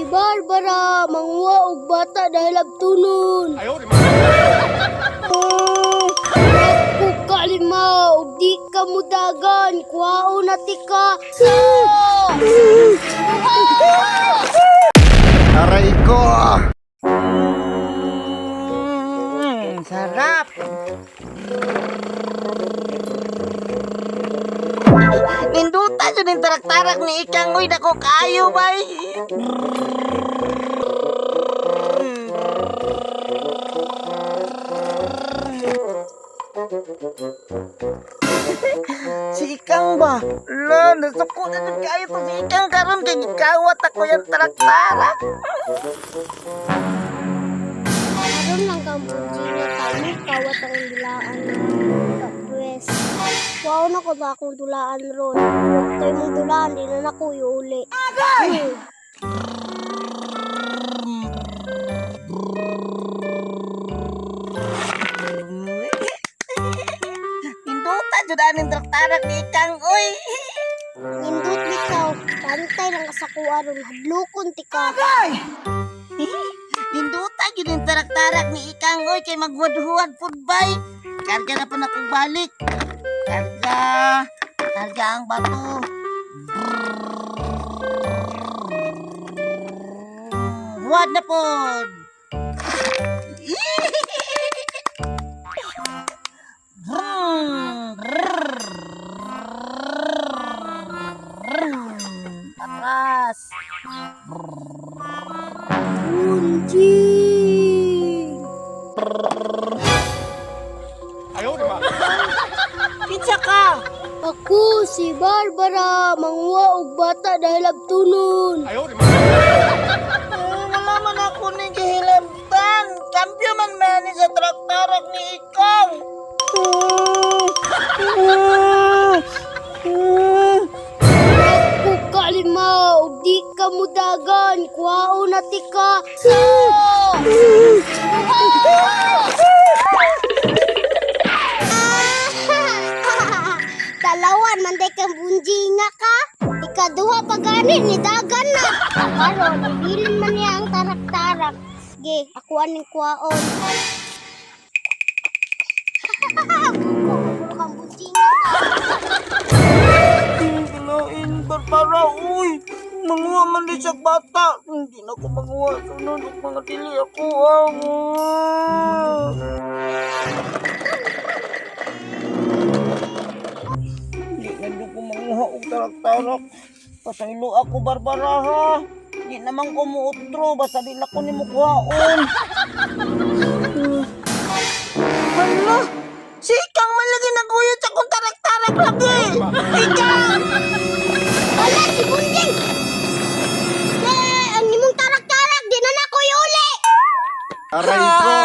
Barbara, manguha og bata dahil abtunon. Ako kalima, og di ka mudagan, kuhaon na tika. Sa! Aray ko! Sarap. Ninduta jud ning tarak-tarak ni Ikang uy, dako kaayo bay. Si Ikang ba? La, nasuko na jud kaayo to si Ikang karon kay gikawat ako yung tarak-tarak. Karon lang kang punjinga kamo, kawat ang dulaan ng pwes. Wow na ko ba akong dulaan ron. Huwag tayo mong dulaan, di na nako iuli. Agay! Ninduta jud aning tarak-tarak ni Ikang uy. Nindot bitaw, pantay lang ka sa kuha ron, hadlokon tika. Ninduta gyud ning tarak-tarak ni Ikang oy kay maghuwad-huwad pud bay. Karga na pud akong balik. Karga. Karga ang bato. Huwad na pod. Atras. Punjing! Kinsa ka? Ako si Barbara, manguha og bata dahil abtunon. Eh, wala man ako ni gihilamtan. Kambyo man man ni sa traktarak ni Ikang. Ako kalima, og di ka mudagan, kuhaon na tika. Sa! Talawan man day kang bunjinga ka. Ikaduha pa gani ni dagan na. Karon ibilin man niya ang tarak-tarak. Sige, ako aning kuhaon. Buko, buko kang bunjinga ka. Kalain, Barbara, uy. Manguha man di sa bata. Hindi na ako manguha. Sunod, og mga dili ako. Ah. Hindi na doon ko manguha og tarak-tarak. Pasaylo ako, Barbara, ha. Hindi naman ko muutro. Basta di na ko ni mukuhaon. Hala! Si Ikang man lagi naguyot sa kong tarak-tarak lagi! Ikang! Wala si Bunjing! Eh, ang imong tarak-tarak, di na nako iuli! Aray ko!